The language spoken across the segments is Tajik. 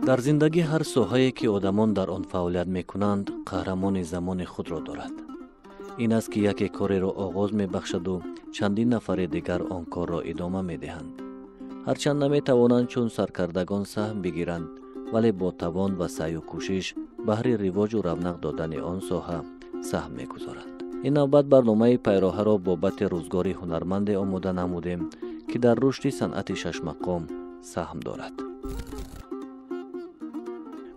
Дар зиндагӣ ҳар соҳае ки одамон дар он фаъолият мекунанд, қаҳрамони замони худро дорад. Ин аст ки яке кореро оғоз мебахшаду чандин нафари дигар он корро идома медиҳанд. Ҳарчанд наметавонанд чун саркардагон саҳм бигиранд, вале бо тавон ва саъю кӯшиш баҳри ривоҷу равнақ додани он соҳа саҳм мегузоранд. Ин навбат барномаи пайроҳаро бобати рӯзгори ҳунарманде омода намудем, ки дар рушди санъати шашмақом саҳм дорад.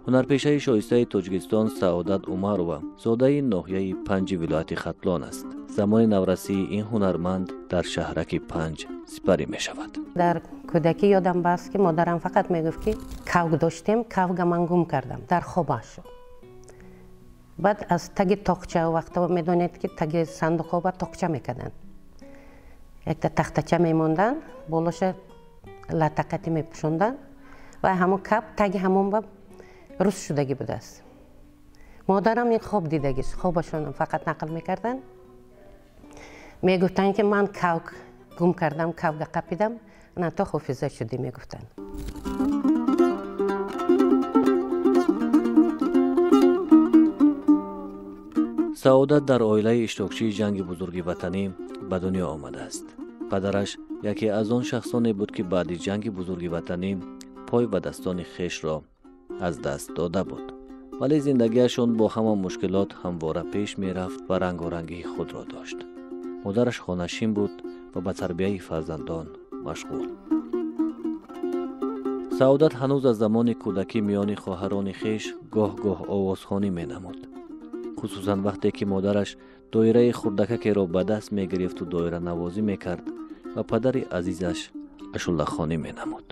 Ҳунарпешаи шоистаи Тоҷикистон Саодат Умарова зодаи ноҳияи Панҷи вилояти Хатлон аст. Замони наврасии ин ҳунарманд дар шаҳраки Панҷ сипарӣ мешавад. Дар кӯдакӣ ёдам баст, ки модарам фақат мегуфт, ки кавг доштем, кавга ман гум кардам дар хобаш. Баъд аз таги тоқча, вақто медонед, ки таги сандуқҳо ба тоқча мекарданд, якта тахтача мемонданд, болоша латақати мепӯшонданд ва ҳамон каб таги ҳамон ба рус шудагӣ будааст. Модарам ин хоб дидагист, хобашонам фақат нақл мекарданд. Мегуфтанд, ки ман кавг гум кардам, кавга қапидам, на то ҳофиза шудӣ, мегуфтанд. Саодат дар оилаи иштирокчии ҷанги бузурги ватанӣ ба дунё омадааст. Падараш яке аз он шахсоне буд, ки баъди ҷанги бузурги ватанӣ пой ва дастони хешро аз даст дода буд, вале зиндагиашон бо ҳама мушкилот ҳамвора пеш мерафт ва рангорангии худро дошт. Модараш хонашин буд ва ба тарбияи фарзандон машғул. Саодат ҳанӯз аз замони кӯдакӣ миёни хоҳарони хеш гоҳ-гоҳ овозхонӣ менамуд, хусусан вақте ки модараш доираи хурдакакеро ба даст мегирифту доиранавозӣ мекард ва падари азизаш ашуллахонӣ менамуд.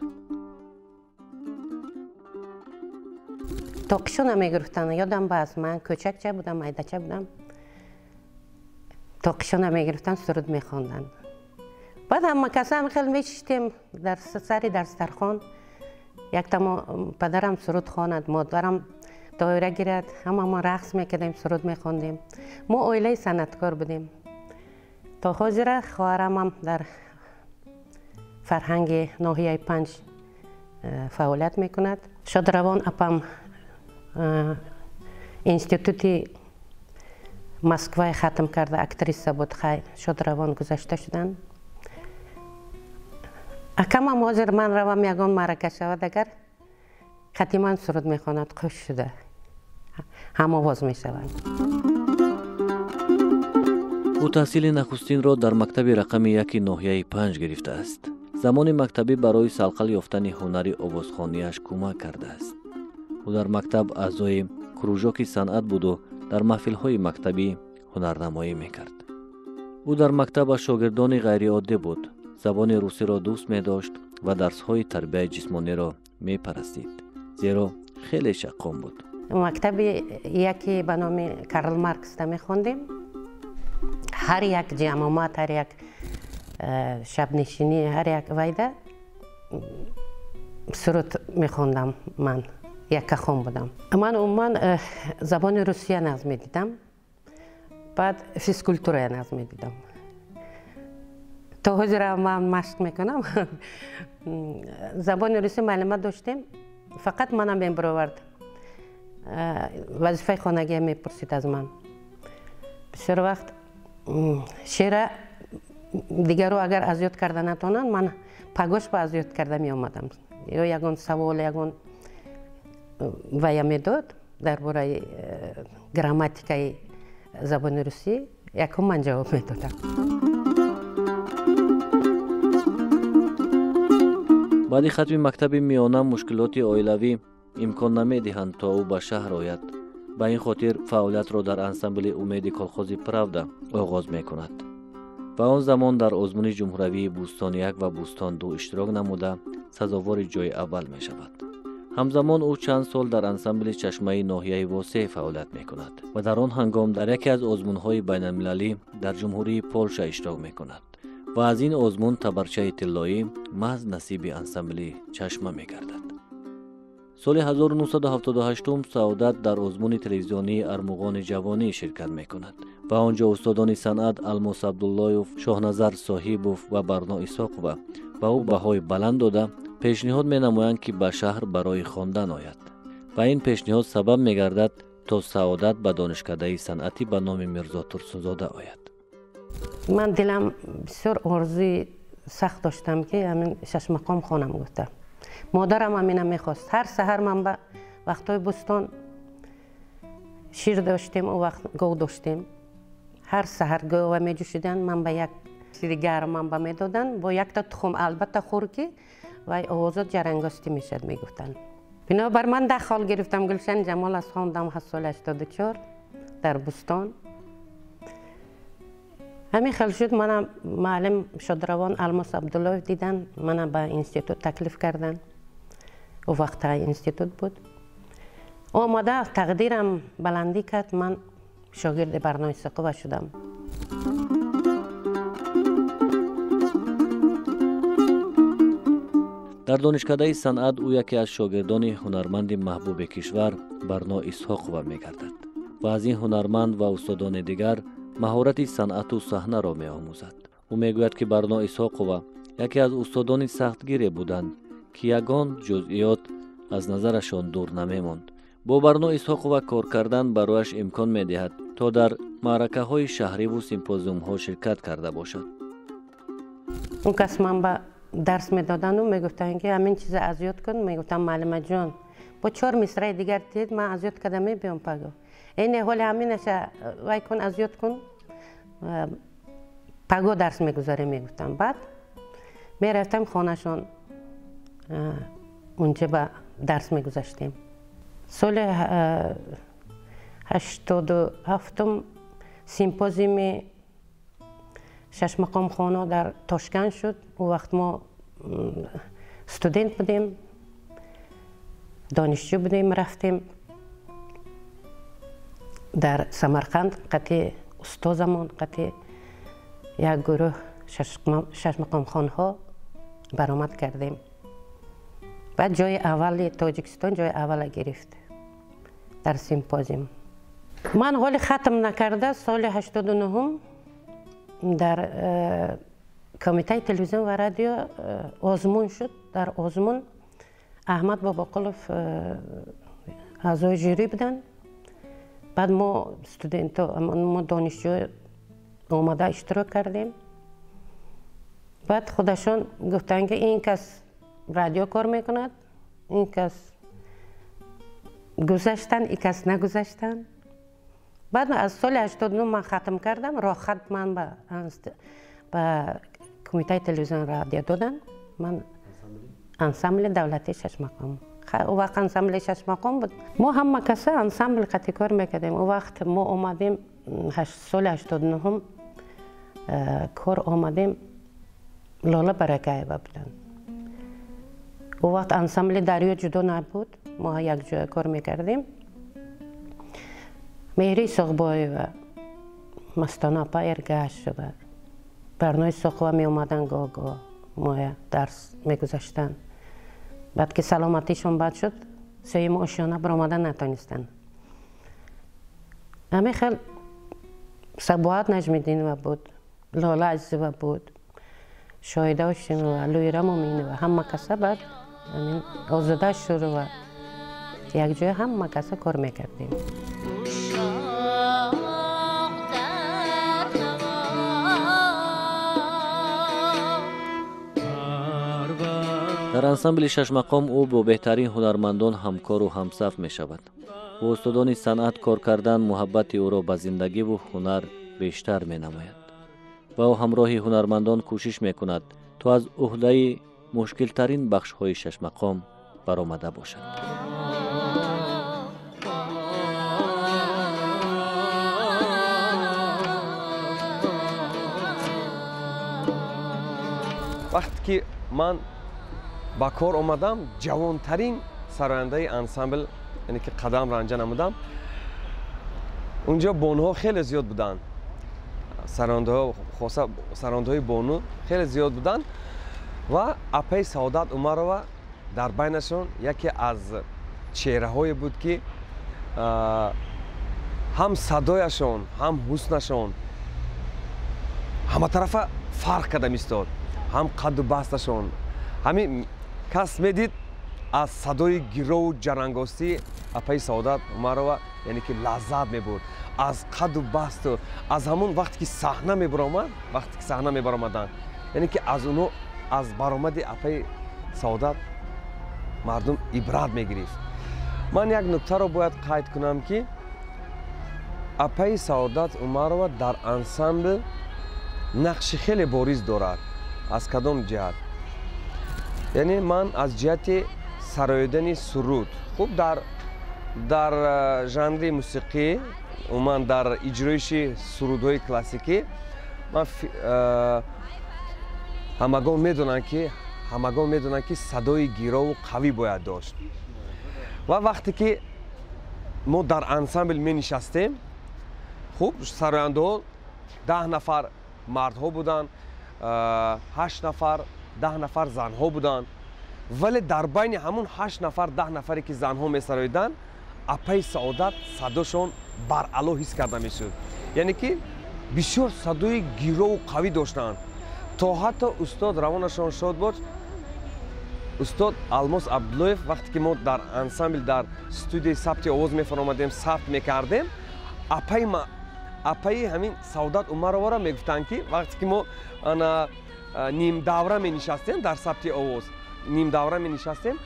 Тоқишона мегирифтанд, ёдам бас, ман кӯчакча будам, майдача будам, тоқишона мегирифтанд, суруд мехонданд. Баъд ҳама каса ҳам хел мешиштем дар сари дастархон, яктамо падарам суруд хонад, модарам доира гирад, ҳама мо рақс мекардем, суруд мехондем. Мо оилаи санъаткор будем. То ҳозира хоҳарамам дар фарҳанги ноҳияи Панҷ фаъолият мекунад. Шодравон апам институти Москваи хатм карда, актриса буд, хай шодравон гузашта шуданд. Акамам ҳозир ман равам ягон маърака шавад, агар хатиман суруд мехонад, хуш шуда ҳамовоз мешаванд. Ӯ таҳсили нахустинро дар мактаби рақами яки ноҳияи Панҷ гирифтааст. Замони мактабӣ барои салқал ёфтани ҳунари овозхонияш кӯмак кардааст. Ӯ дар мактаб аъзои кружоки санъат буду дар маҳфилҳои мактабӣ ҳунарнамоӣ мекард. Ӯ дар мактаб аз шогирдони ғайриоддӣ буд, забони русиро дӯст медошт ва дарсҳои тарбияи ҷисмониро мепарастид, зеро хеле шаққом буд. Мактаби яке ба номи Карл Марксда мехондем. Ҳар як ҷамъомад, ҳар як шабнишинӣ, ҳар як вайда суруд мехондам, ман яккахон будам. Ман умуман забони русия нағз медидам, баъд физкультурая нағз медидам. То ҳозира ман машқ мекунам. Забони русӣ муаллима доштем, фақат манам мебаровард, вазифаи хонагия мепурсид аз ман. Бисёр вақт шеъра дигарро агар аз ёд карда натонанд, ман пагош ба аз ёд карда меомадам. Ё ягон савол, ягон вая медод дар бораи грамматикаи забони русӣ, якум ман ҷавоб медодам. Баъди хатми мактаби миёна мушкилоти оилавӣ имкон намедиҳанд, то ӯ ба шаҳр ояд. Ба ин хотир фаъолиятро дар ансамбли Умеди колхози Правда оғоз мекунад ва он замон дар озмуни ҷумҳуравии Бӯстон як ва Бӯстон ду иштирок намуда сазовори ҷои аввал мешавад. Ҳамзамон ӯ чанд сол дар ансамбли Чашмаи ноҳияи Восеъ фаъолият мекунад ва дар он ҳангом дар яке аз озмунҳои байналмилалӣ дар ҷумҳурии Полша иштирок мекунад ва аз ин озмун табарчаи тиллоӣ маҳз насиби ансамбли Чашма мегардад. Соли 1978 Саодат дар озмуни телевизионии Армуғони ҷавонӣ ширкат мекунад ва он ҷо устодони санъат Алмос Абдуллоев, Шоҳназар Соҳибов ва Барно Исоқова ба ӯ баҳои баланд дода пешниҳод менамоянд, ки ба шаҳр барои хондан ояд. Ва ин пешниҳод сабаб мегардад, то Саодат ба донишкадаи санъатӣ ба номи Мирзо Турсунзода ояд. Ман дилам бисёр орзуи сахт доштам, ки ҳамин шашмақом хонам гуфта. Модарам ҳамина мехост. Ҳар саҳар ман ба вақтҳои бӯстон шир доштем, он вақт гов доштем. Ҳар саҳар гова меҷӯшиданд, ман ба як шири гарм ман ба медоданд бо якта тухм, албатта хӯр, ки вай овозот ҷарангостӣ мешад, мегуфтанд. Бинобар ман 10 хол гирифтам. Гулшани Ҷамол аз хондам соли 84 дар Бӯстон. Ҳамин хел шуд, мана муаллим шодравон Алмос Абдуллоев дидан, мана ба институт таклиф карданд. О вақт институт буд. Омада тақдирам баландӣ кард, ман шогирди Барно Исоқова шудам. Дар донишкадаи санъат ӯ яке аз шогирдони ҳунарманди маҳбуби кишвар Барно Исҳоқова мегардад ва аз ин ҳунарманд ва устодони дигар маҳорати санъату саҳнаро меомӯзад. Ӯ мегӯяд, ки Барно Исҳоқова яке аз устодони сахтгире буданд, ки ягон ҷузъиёт аз назарашон дур намемонд. Бо Барно Исҳоқова кор кардан барояш имкон медиҳад, то дар маъракаҳои шаҳриву симпозиумҳо ширкат карда бошад. Он кас ман ба дарс медодану мегуфтанд, ки ҳамин чиза аз ёд кун. Мегуфтам: «Муаллимаҷон, бо чор мисраи дигар тиҳед, ман аз ёд карда мебиём паго». «Эне ҳоли ҳаминаша вай кун, аз ёд кун, паго дарс мегузарем», мегуфтам. Баъд мерафтам хонашон, унҷа ба дарс мегузаштем. Соли 87-ум симпозиуми шашмақомхона дар Тошканд шуд. Он вақт мо студент будем, донишҷӯ будем, рафтем дар Самарқанд қати устозамон, қати як гурӯҳ шашмақомхонҳо баромад кардем. Баъд ҷои аввали Тоҷикистон ҷои аввала гирифт дар симпозиум. Ман ҳоли хатм накарда, соли 89-ум дар Кумитаи телевизион ва радио озмун шуд. Дар озмун Аҳмад Бобоқулов аъзои жюри буданд. Баъд мо студентҳо, мо донишҷӯ омада иштирок кардем. Баъд худашон гуфтанд, ки ин кас радио кор мекунад, ин кас гузаштанд, ин кас нагузаштанд. Баъд аз соли 89 ман хатм кардам, роҳхат ман ба Кумитаи телевизион радио доданд. Ман ансамбли давлатии шашмақом. Он вақт ансамбли шашмақом буд. Мо ҳама каса ансамбл қати кор мекардем. Он вақт мо омадем соли 89-ум кор омадем, Лола Баракаева буданд. Он вақт ансамбли Дарё ҷудо набуд, мо якҷоя кор мекардем. Меҳри Исоқбоева, Мастона апа Эргашева, Барно Исоқова меомаданд гоҳ-гоҳ, моя дарс мегузаштанд. Баъд ки саломатишон бад шуд, сеюм ошёна баромада натонистанд. Ҳамин хел Сабоат Наҷмиддинова буд, Лола Азизова буд, Шоҳида Ҳошимова, Луира Муминова, ҳама каса. Баъд ҳамин Озода Шурова, якҷоя ҳама каса кор мекардем. Дар ансамбли шашмақом ӯ бо беҳтарин ҳунармандон ҳамкору ҳамсаф мешавад. Бо устодони санъат кор кардан муҳаббати ӯро ба зиндагиву ҳунар бештар менамояд ва ӯ ҳамроҳи ҳунармандон кӯшиш мекунад, то аз ӯҳдаи мушкилтарин бахшҳои шашмақом баромада бошад. Вақте ки ман ба кор омадам, ҷавонтарин сарояндаи ансамбл, яъне ки қадам ранҷа намудам. Унҷо бонуҳо хеле зиёд буданд, сарояндаҳо, хоса сарояндаҳои бону хеле зиёд буданд ва апаи Саодат Умарова дар байнашон яке аз чеҳраҳое буд, ки ҳам садояшон, ҳам ҳуснашон ҳаматарафа фарқ карда меистод, ҳам қадду басташон. Ҳамин кас медид, Аз садои гирову ҷарангостии апаи Саодат Умарова, яъне ки лаззат мебурд аз қаду басту аз ҳамон вақте ки саҳна мебаромад, вақте ки саҳна мебаромаданд, яъне ки аз оно, аз баромади апаи Саодат мардум ибрат мегирифт. Ман як нуктаро бояд қайд кунам, ки апаи Саодат Умарова дар ансамбл нақши хеле бориз дорад. Аз кадом ҷиҳат? Яъне ман аз ҷиҳати сароидани суруд. Хуб, дар жанри мусиқӣ, умуман дар иҷроиши сурудҳои классикӣ, ман ҳамагон медонанд, ки садои гирову қавӣ бояд дошт. Ва вақте ки мо дар ансамбл менишастем, хуб, сарояндаҳо 10 нафар мардҳо буданд, ҳашт нафар, 10 нафар занҳо буданд, вале дар байни ҳамун ҳашт нафар, 10 нафаре ки занҳо месароиданд, апаи Саодат садошон баръало ҳис карда мешуд, яъне ки бисёр садои гирову қавӣ доштанд, то ҳатто устод, равонашон шод бод, устод Алмос Абдуллоев, вақте ки мо дар ансамбл дар студияи сабти овоз мефаромадем, сабт мекардем, апаи ҳамин Саодат Умароваро мегуфтанд, ки вақте ки мо ана нимдавра менишастем, дар сабти овоз нимдавра менишастем,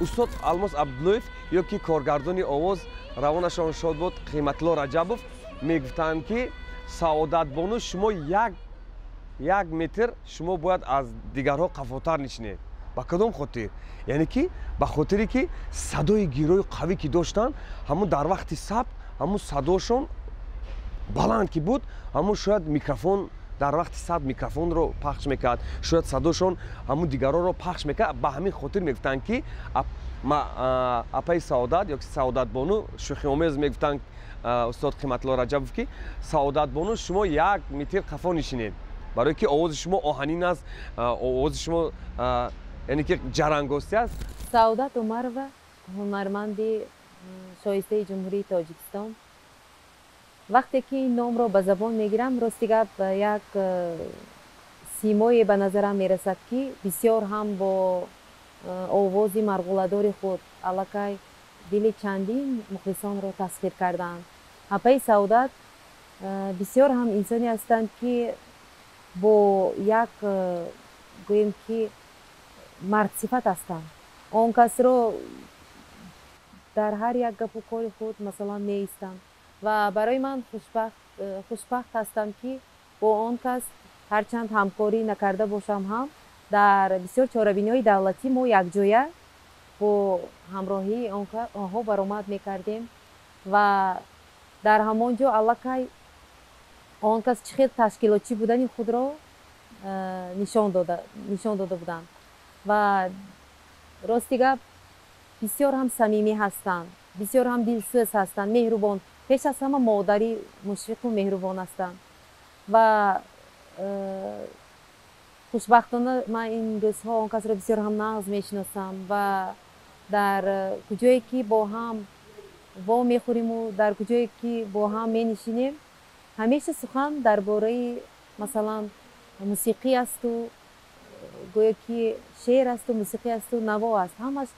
устод Алмос Абдуллоев ё ки коргардони овоз, равонашон шод буд, Қиматло Раҷабов, мегуфтанд, ки Саодатбону, шумо як метр шумо бояд аз дигарҳо қафотар нишинед. Ба кадом хотир? Яъне ки ба хотире ки садои гирои қавӣ ки доштанд, ҳамун дар вақти сабт ҳамун садошон баланд ки буд, ҳамун шояд микрофон дар вақти сабт микрофонро пахш мекард, шояд садошон ҳамун дигарҳоро пахш мекард. Ба ҳамин хотир мегуфтанд, ки апаи Саодат ё ки Саодатбону, шӯхиомез мегуфтанд устод Қиматло Раҷабов, ки Саодатбону, шумо як метр қафо нишинед, барое ки овози шумо оҳанин аст, овози шумо, яъне ки ҷарангостӣ аст. Саодат Умарова, ҳунарманди шоистаи Ҷумҳурии Тоҷикистон. Вақте ки ин номро ба забон мегирам, рости гап, як симое ба назарам мерасад, ки бисёр ҳам бо овози марғуладори худ аллакай дили чандин мухлисонро тасхир кардаанд. Апаи Саодат бисёр ҳам инсоне ҳастанд, ки бо як, гӯем ки, мардсифат ҳастанд. Он касро дар ҳар як гапу кори худ, масалан, меистанд. Ва барои ман хушбахт ҳастам, ки бо он кас ҳарчанд ҳамкорӣ накарда бошам ҳам, дар бисёр чорабиниҳои давлатӣ мо якҷоя бо ҳамроҳии онҳо баромад мекардем. Ва дар ҳамон ҷо аллакай он кас чӣ хел ташкилотчӣ будани худро нишон дода буданд. Ва рости гап, бисёр ҳам самимӣ ҳастанд, бисёр ҳам дилсӯз ҳастанд, меҳрубон, пеш аз ҳама модари мушфиқу меҳрубон ҳастанд. Ва хушбахтона ман ин рӯзҳо он касро бисёр ҳам нағз мешиносам ва дар куҷое ки бо ҳам во мехӯриму дар куҷое ки бо ҳам менишинем, ҳамеша сухан дар бораи, масалан, мусиқӣ асту, гӯё ки шеър асту, мусиқӣ асту, наво аст. Ҳамаш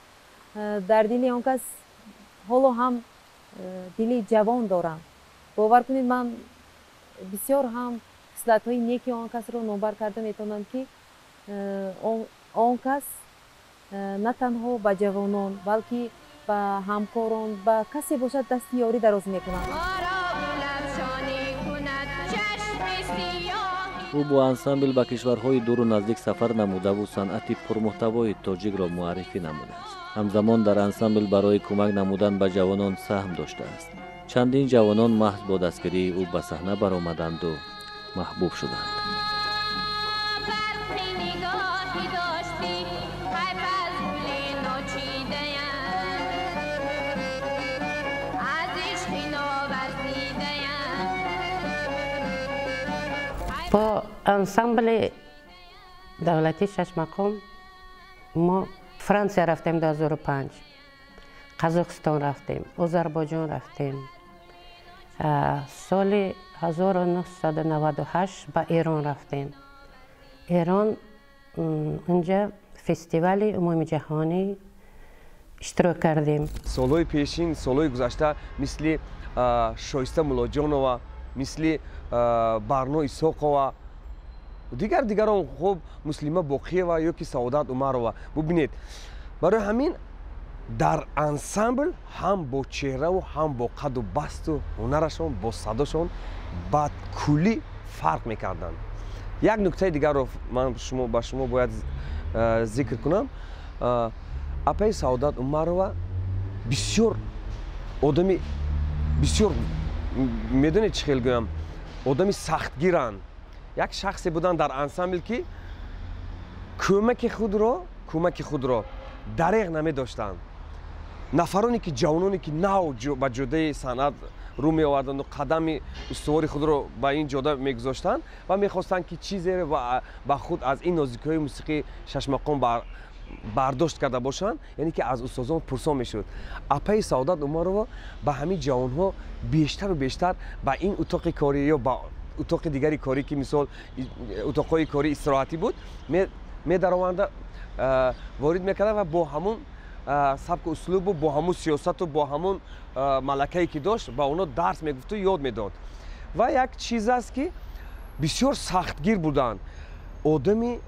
дар дили он кас ҳоло ҳам дили ҷавон дорам. Бовар кунед, ман бисёр ҳам хислатҳои неки он касро номбар карда метавонам, ки он кас на танҳо ба ҷавонон, балки ба ҳамкорон, ба касе бошад, дасти ёрӣ дароз мекунад. Ӯ бо ансамбл ба кишварҳои дуру наздик сафар намудаву санъати пурмуҳтавои тоҷикро муаррифӣ намудааст. Ҳамзамон дар ансамбл барои кӯмак намудан ба ҷавонон саҳм доштааст. Чандин ҷавонон маҳз бо дастгирии ӯ ба саҳна баромаданду маҳбуб шуданд. Барқи нигоҳи доштӣ, хайф аз гули ночидаям, аз ишқи новарзидаям. Бо ансамбли давлатии Шашмақом мо Франсия рафтем 2005, Қазоқистон рафтем, Озарбойҷон рафтем. Соли 1998 ба Эрон рафтем. Эрон, унҷа фестивали умумиҷаҳонӣ. Иштирок кардем. Солҳои пешин, солҳои гузашта, мисли Шоиста Муллоҷонова, мисли Барно Исоқова, дигар дигарон, хуб, Муслима Боқиева ё ки Саодат Умарова бубинед. Барои ҳамин дар ансамбл ҳам бо чеҳраву ҳам бо қаду басту ҳунарашон, бо садошон ба куллӣ фарқ мекарданд. Як нуктаи дигарро ман ба шумо бояд зикр кунам. Апаи Саодат Умарова бисёр одами, бисёр, медонед чӣ хел гӯям, одами сахтгиранд. Як шахсе буданд дар ансамбл, ки кӯмаки худро дареғ намедоштанд. Нафароне ки, ҷавононе ки нав ба ҷодаи санъат рӯ меоварданду қадами устувори худро ба ин ҷода мегузоштанд ва мехостанд, ки чизеро ба худ аз ин нозикиҳои мусиқии шашмақом бардошт карда бошанд, яъне ки аз устозон пурсон мешуд. Апаи Саодат Умарова ба ҳамин ҷавонҳо бештару бештар ба ин утоқи корӣ ё ба утоқи дигари корӣ, ки мисол утоқҳои корӣ истироҳатӣ буд, медарованда, ворид мекарда ва бо ҳамун сабку услубу, бо ҳамун сиёсату, бо ҳамун малакае ки дошт, ба онҳо дарс мегуфту ёд медод. Ва як чиз аст, ки бисёр сахтгир буданд. Одами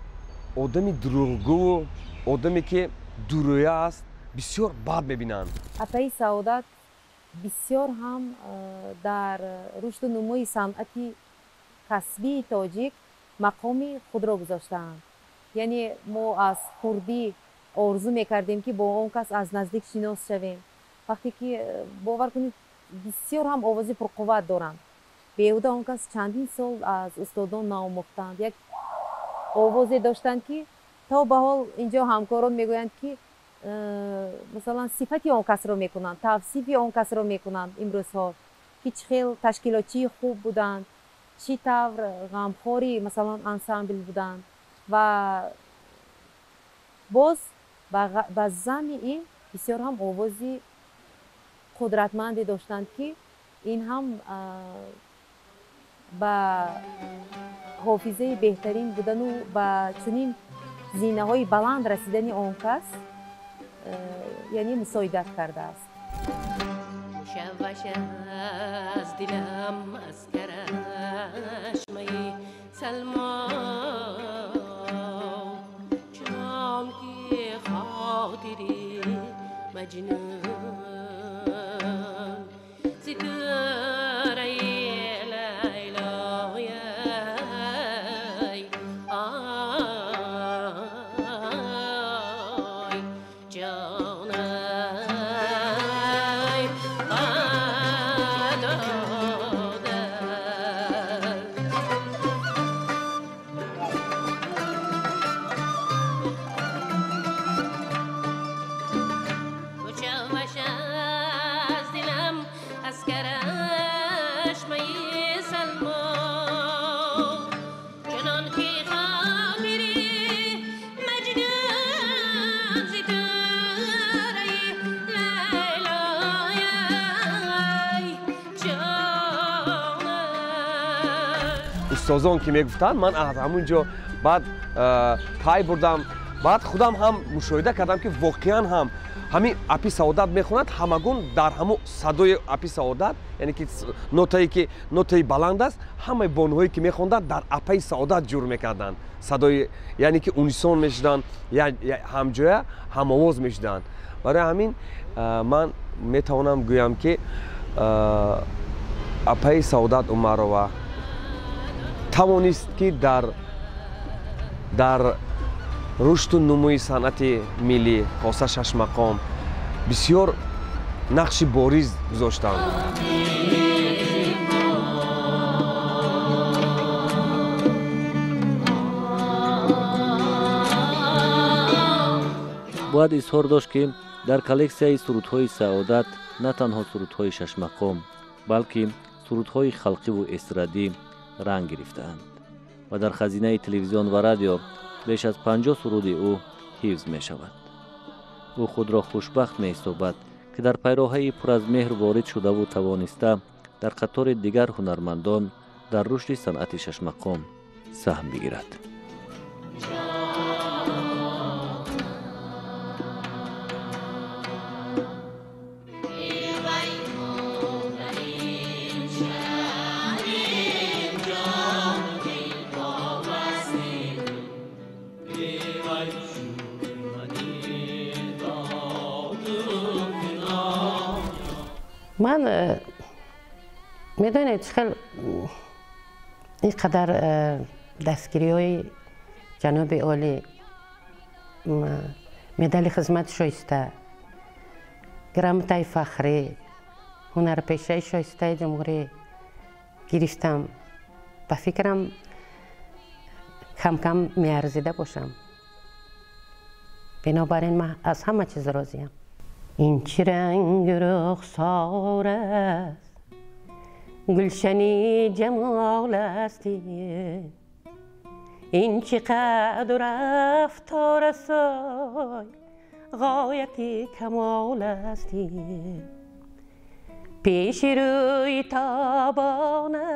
дурӯғгӯву одаме ки дурӯя аст, бисёр бад мебинанд. Апаи Саодат бисёр ҳам дар рушду нумӯи санъати касбии тоҷик мақоми худро гузоштаанд. Яъне мо аз хурдӣ орзу мекардем, ки бо он кас аз наздик шинос шавем. Вақте ки, бовар кунед, бисёр ҳам овози пурқувват доранд. Беҳуда он кас чандин сол аз устодон наомӯхтанд. Як овозе доштанд, ки то ба ҳол инҷо ҳамкорон мегӯянд, ки масалан сифати он касро мекунанд, тавсифи он касро мекунанд имрӯзҳо, ки чӣ хел ташкилотчии хуб буданд, чӣ тавр ғамхори, масалан, ансамбл буданд ва боз ба замми ин бисёр ҳам овози қудратманде доштанд, ки ин ҳам ба ҳофизаи беҳтарин будану ба чунин зинаҳои баланд расидани он кас, яъне, мусоидат кардааст. مشوش از دلم از کرشمه سلما، چنان که خاطری مجنون ستاره لیلای آی جانای داده. مشوش از دلم از کرشمه سلما، چنان که خاطری مجنون ستاره لیلای جانم. Устозон ки мегуфтанд, ман аз ҳамун ҷо баъд пай бурдам. Баъд худам ҳам мушоҳида кардам, ки воқеан ҳам ҳамин апи Саодат мехонад, ҳамагун дар ҳамун садои апи Саодат, яъне ки нотае ки нотаи баланд аст, ҳамаи бонуҳое ки мехонданд, дар апаи Саодат ҷур мекарданд садои, яъне ки унисон мешуданд, ҳамҷоя, ҳамовоз мешуданд. Барои ҳамин ман метавонам гӯям, ки апаи Саодат Умарова тавонист, ки дар рушду нумӯи санъати миллӣ, хоса шашмақом, бисёр нақши бориз гузоштанд. Бояд изҳор дошт, ки дар коллексияи сурудҳои Саодат на танҳо сурудҳои шашмақом, балки сурудҳои халқиву эстрадӣ ранг гирифтаанд ва дар хазинаи телевизион ва радио беш аз 50 суруди ӯ ҳифз мешавад. Ӯ худро хушбахт меҳисобад, ки дар пайроҳаи пур аз меҳр ворид шудаву тавониста дар қатори дигар ҳунармандон дар рушди санъати шашмақом саҳм бигирад. Ман медонед, чӣ хел ин қадар дастгириҳои ҷаноби олӣ, медали хизмати шоиста, грамотаи фахрӣ, ҳунарпешаи шоистаи ҷумҳурӣ гирифтам, ба фикрам, кам-кам меарзида бошам. Бинобар ин ман аз ҳама чиз розиям. Ин чӣ ранг рухсор аст, гулшани ҷамол астӣ, ин чӣ қадр рафтор аст, ғояти камол астӣ. Пеши рӯи тобона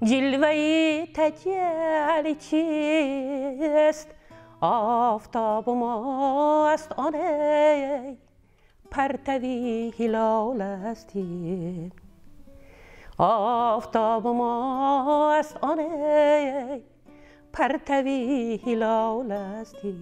ҷилваи таҷалли чист? Офтобу мо аст оне, партави ҳилол астӣ. Офтобу мо аст оне, партави ҳилол астӣ.